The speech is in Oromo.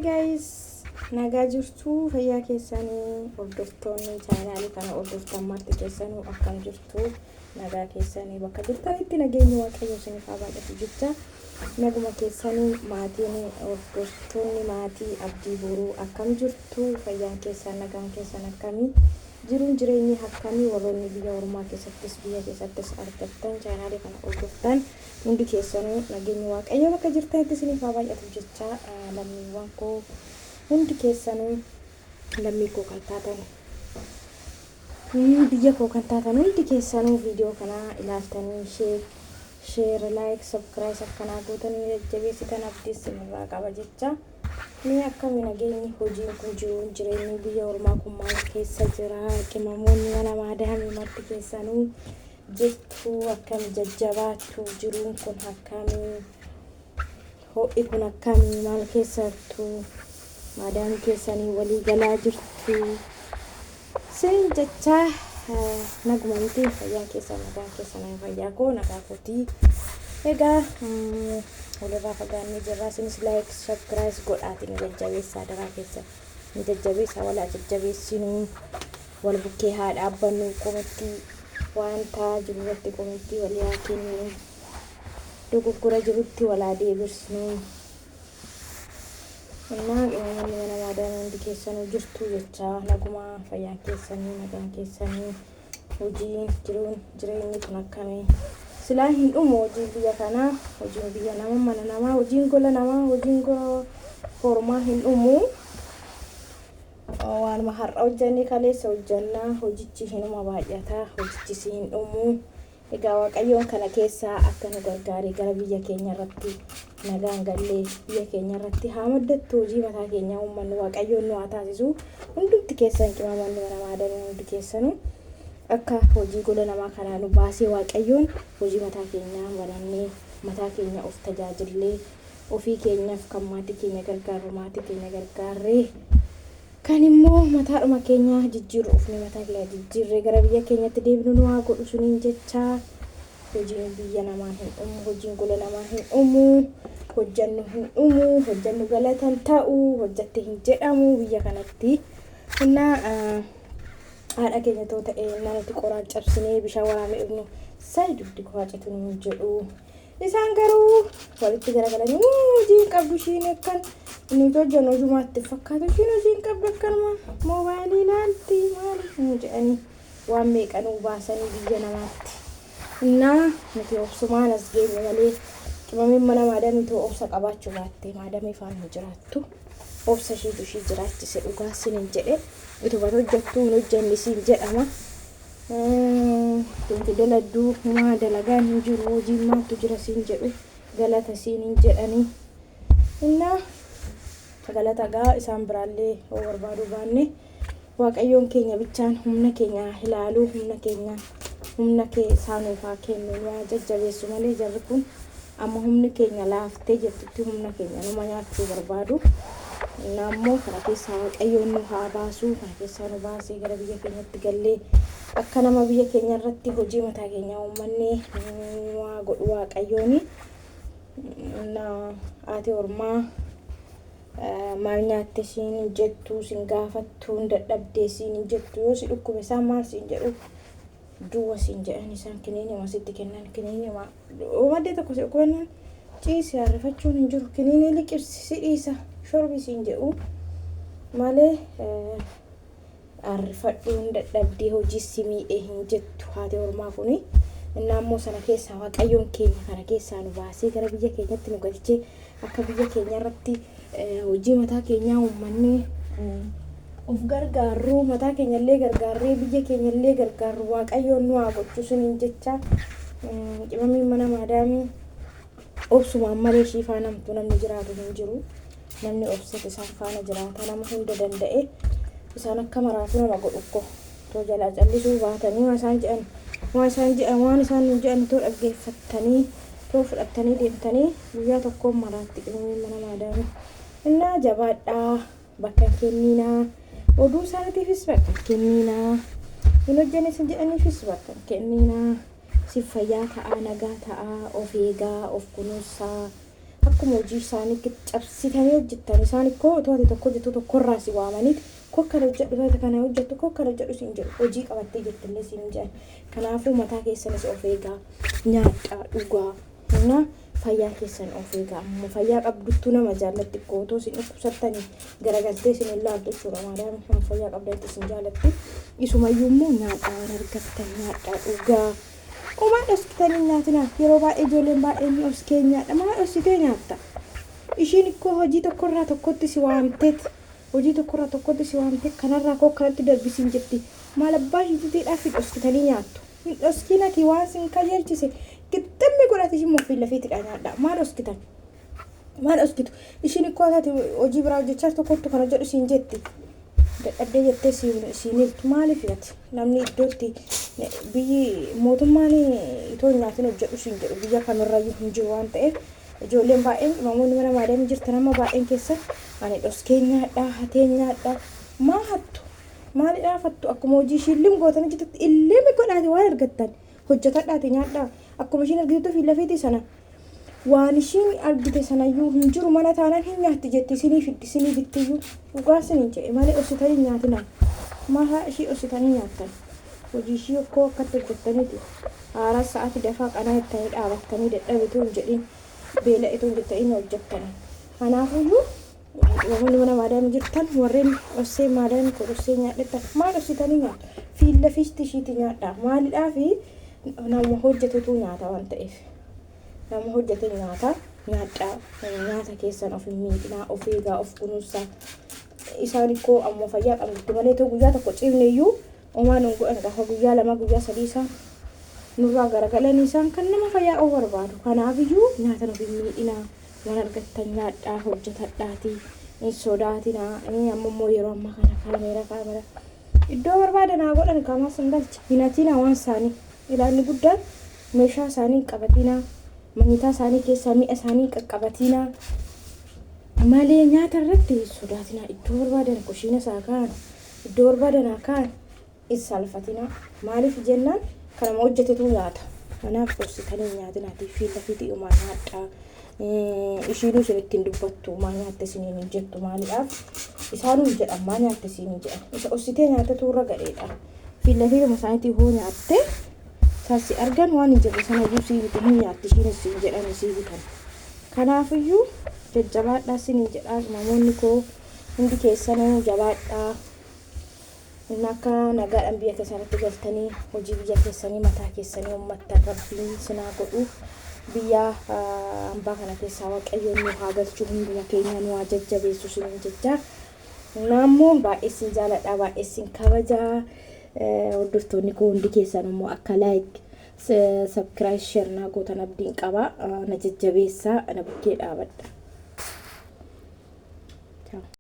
Guys, nagaa jirtu, fayyaa keessanii? Hordoftoonni chaanaalii kana hordoftan marti keessanuu akkam jirtu? Nagaa keessanii? Bakka jirtanitti nageenyi Waaqayyo isiniif haa baay'atu jecha. Naguma keessanii? Maatiin hordoftoonni maatii Abdii Boruu akkam jirtu? Fayyaan keessan, nagaan keessan akkamii? Jiruun jireenyi akkamii? Warroonni biyya ormaa keessattis biyya keessattis argattan chaanaalii kana hordoftan hundi keessanuu nageenyi Waaqayyo bakka jirtanitti isiniif haa baay'atu jecha. Lammiiwwan koo hundi keessanuu, lammii koo kan taatan, biyya koo kan taatan hundi keessanuu, viidiyoo kana ilaaltanii share, like, subscribe akkanaa gootanii jajjabeessitan abdiis isinirraa qaba jecha. Mee akkami nageenyi, hojiin kun, jiruun jireenyi biyya ormaa kun maal keessa jira? Qimamoonni mana maadaamii marti keessanuu jirtu, akkami jajjabaattu? Jiruun kun akkamii? Ho'i kun akkamii? Maal keessattu? Maadaamii keessanii walii galaa jirtu sin jecha. Naguma miti? Fayyaan keessan, nagaan keessan? Fayyaa koo, nagaa kootii. Egaa walirraa fagaannee jirra. Isinis like, subscribe godhaatiin jajjabeessaa, daraa keessa ni jajjabeessaa. Walaa jajjabeessinuu, wal bukkee haa dhaabbannu. Commentii wanta jiru irratti commentii walii haa kennu, dogoggora jirutti walaa deebisnu. Innaa qimamoonni mana maadaamii hundi keessanuu jirtu jecha. Naguma, fayyaan keessanii, nagaan keessanii? Hojiin, jiruun jireenyi kun akkamii? Silaa hin dhumu hojiin biyya kanaa, hojiin biyya nama, mana namaa, hojiin gola namaa, hojiin gola hormaa hin dhumu. Waanuma har'a hojjannee kaleessa hojjannaa, hojichi hinuma baay'ata, hojichis hin dhumu. Egaa Waaqayyoon kana keessaa akka nu gargaaree gara biyya keenya irratti nagaan gallee biyya keenya irratti haa maddattu hojii mataa keenyaa uummannu Waaqayyoon nu haa taasisu. Hundumti keessan, qimamoonni mana maadamii hundi keessanuu, akka hojii gola namaa kanaa nu baasee Waaqayyoon hojii mataa keenyaa banannee mataa keenya of tajaajillee, ofii keenyaaf kan maatii keenya gargaarru, maatii keenya gargaarree, kan immoo mataadhuma keenya jijjiirru ufne mataa keenya jijjiirree gara biyya keenyatti deebinu nu haa godhu suniin jecha. Hojiin biyya namaa hin dhumu, hojiin gola namaa hin dhumu, hojjannu hin dhumu, hojjannu galatan ta'u, hojjatte hin jedhamu biyya kanatti. Innaa haadha keenya too ta'e, innaa nuti qoraan cabsinee bishaan waraabnee dhugnu, sayi dugdi koo hacitu nuun jedhu. Isaan garuu walitti garagalanii, "Hojii hin qabdu ishiin, akkan nuti hojjannu hojumaatti fakkaatu, ishiin hojii hin qabdu, akkanuma moobaayilii ilaalti, maali?" nu jedhanii waan meeqa nuu baasanii biyya namaatti. Innaa nuti obsumaan as geenye malee qimamiin mana maadamii too obsa qabaachuu baatte maadamii faana hin jiraattu. Obsa ishiitu ishii jiraachise. Dhugaa sinin jedhe, utubata hojjettuu hin hojjenne siin jedhama. Wanti daladduu humaa dalagaan hin jiru, hojiin maaltu jira siin jedhu, galata siin hin jedhanii. Innaa galata gaa isaan biraallee yoo barbaaduu baanne, Waaqayyoon keenya bichaan humna keenya haa ilaaluu, humna keenya, humna kee isaa nuuf haa kennu, nu haa jajjabeessu malee jarri kun amma humni keenya laaftee jirtutti humna keenya numa nyaachuu barbaadu. Innaa immoo kana keessaa Waaqayyoon nu haa baasu. Kana keessaa nu baasee gara biyya keenyatti gallee akka nama biyya keenya irratti hojii mataa keenyaa uummannee nu haa godhu Waaqayyooni. Innaa haati ormaa maal nyaatte siin hin jettu, siin gaafattu, hin dadhabdee siin hin jettu. Yoo si dhukkube isaan maal siin jedhu? Duwwa siin jedhan. Isaan kiniinima sitti kennan, kiniinima. Maddee tokko si dhukkubannaan ciisi, harrifachuun hin jiru, kiniinii liqibsi, si dhiisa, shorbi siin jedhu malee harrifadhu, hin dadhabdee, hojii si miidhee hin jettu haati ormaa kuni. Innaa immoo sana keessaa Waaqayyoon keenya kana keessaa nu baasee gara biyya keenyatti nu galchee akka biyya keenya irratti hojii mataa keenyaa uummannee of gargaarru, mataa keenya illee gargaarree biyya keenya illee gargaarru Waaqayyoon nu haa gochuu suniin jecha. Qimamiin mana maadaamii obsumaan malee ishii faana hamtuu namni jiraatu hin jiru. Namni obsate isaan faana jiraata. Nama hunda danda'e isaan akka maraatu nama godhu ko too jalaa callisuu baatanii, waan isaan jedhan, waan isaan jedhan, waan isaan nu jedhan too dhaggeeffattanii, too fudhattanii deemtanii, guyyaa tokkoon maraatti qimamiin mana maadaamii. Innaa jabaadhaa, bakka hin kenniinaa, oduu isaaniitiifis bakka hin kenniinaa, hin hojjenne isin jedhaniifis bakka hin kenniinaa. Si fayyaa ta'aa, nagaa ta'aa, of eegaa, of kunuunsaa. Akkuma Akkuma hojii isaanii cabsitanii hojjettan, isaan ikkoo otoo ati tokko hojjettu tokkorraa si waamaniiti koo kana hojjedhu, ati kana hojjettu, koo kana hojjedhu siin jedhu, hojii qabattee jirtillee siin jedhan. Kanaafuu mataa keessanis of eegaa, nyaadhaa, dhugaa na fayyaa keessan of eegaa. Ammoo fayyaa qabduttuu nama jaallatti, koo otoo isin dhukkubsattanii garagaltee isin hin laaltu jechuudha. Maadaam kan fayyaa qabdanitti isin jaalatti. Isumayyuu immoo nyaadhaa, waan argattan nyaadhaa, dhugaa. Homaa dhoksitanii nyaatinaa. Yeroo baay'ee ijoolleen baay'een ni oskee nyaadha. Maa dhoksitee nyaatta? Ishiin ikkoo hojii tokkorraa tokkotti si waamteet, hojii tokkorraa tokkotti si waamtee, kanarraa koo kanatti darbisiin jetti. Maal abbaa ishiitiidhaaf dhoksitanii nyaattu? Hin dhoskinatii, waan sin kajeelchise qixxammi godhate ishiin ofii lafiitidha nyaadha. Maa dhoskitan? Maal dhoskitu? Ishiin ikkoo ati hojii biraa hojjechaa tokkottu kana jedhu siin jetti. Dadhabdee jettee siin hirtu maaliif ati? Namni iddootti biyyi mootummaan itoo nyaatin hojjedhu siin jedhu biyya kamirrayyuu hin jiru waan ta'eef, ijoolleen baay'een, namoonni mana maadaamii jirtan amma baay'een keessa ani dhoskee nyaadhaa, hatee nyaadhaa. Maa hattu? Maalidhaaf hattu? Akkuma hojii ishiin lim gootan hojjetatti illee godhaati, waan argattan hojjetadhaati nyaadhaa. Akkuma ishiin argitutti fi lafiitii sana waan ishiin argite sanayyuu hin jiru mana taanaan hin nyaatti jetti, isinii fiddi, isinii bittiyyuu. Dhugaa isiniin jedhe malee ositanii nyaatinaa. Mahaa ishii ositanii nyaattan? Hojii ishii okkoo akkatti hojjettaniiti haaraa sa'aati dafaa qanaa jettanii dhaabattanii, dadhabituu hin jedhin, beela'etuu hin jettanii hojjettanii. Kanaafuyyuu namoonni mana maadaamii jirtan, warreen dhossee maadaamii koo dhossee nyaadhettan, maal ossitanii nyaattu? Fiilla fiisti ishiiti nyaadhaa. Maalidhaafi? Nama hojjetetu nyaata waan ta'eef, nama hojjete nyaata nyaadhaa. Nyaata keessan of hin miidhinaa, of eegaa, of kunuunsaa. Isaan ikkoo ammoo fayyaa qabnutti malee ta'u guyyaa tokko ciifne iyyuu homaa nun godhan. Gaafa guyyaa 2, guyyaa 3 isaan nurraa garagalanii, isaan kan nama fayyaa qabu barbaadu. Kanaafiyyuu nyaata nuuf hin miidhinaa, waan argattan nyaadhaa, hojjetadhaatii, hin sodaatinaa. Amma immoo yeroo ammaa kana kaameera kaameera iddoo barbaadan haa godhan, kaamaas hin galcha. Hin hatinaa waan isaanii. Ilaalli guddaan meeshaa isaanii hin qabatinaa, manyitaa isaanii keessaa mi'a isaanii hin qaqqabatinaa malee nyaata irratti hin sodaatinaa. Iddoo barbaadan kushiina isaa kaan, iddoo barbaadan haa kaan, hin salfatinaa. Maaliif jennaan, kanama hojjetetu nyaata. Kanaaf dhoksitanii hin nyaatinaati, fiilla fiixii uumaa nyaadhaa. Ishiinuu isin ittiin dubbattu, maa nyaatte isiniin hin jettu. Maaliidhaaf? Isaanuu hin jedhan, maa nyaatte isiniin hin jedhan. Isa ossitee nyaatetu irra gadheedha. Fiilla fiixuma isaaniitii hoo nyaatte, isaan si argan, waan hin jirre sanayyuu sii bitu, hin nyaatti ishiinis siin jedhan, sii bitan. Kanaafiyyuu jajjabaadhaa isinii jedhaa, namoonni koo hundi keessanuu jabaadhaa. Inni akka nagaadhaan biyya keessanitti galtanii hojii biyya keessanii mataa keessanii uummattan Rabbiin sinaa godhu. Biyya hambaa kana keessaa Waaqayyoon nu haa galchu, hunduma keenya nu haa jajjabeessu isiniin jecha. Naammoo baay'ee sin jaaladha, baay'ee sin kabajaa. Hordoftoonni koo hundi keessan immoo akka like, subscribe, share naa gootan abdiin qaba. Na jajjabeessaa, na bukkee dhaabadha.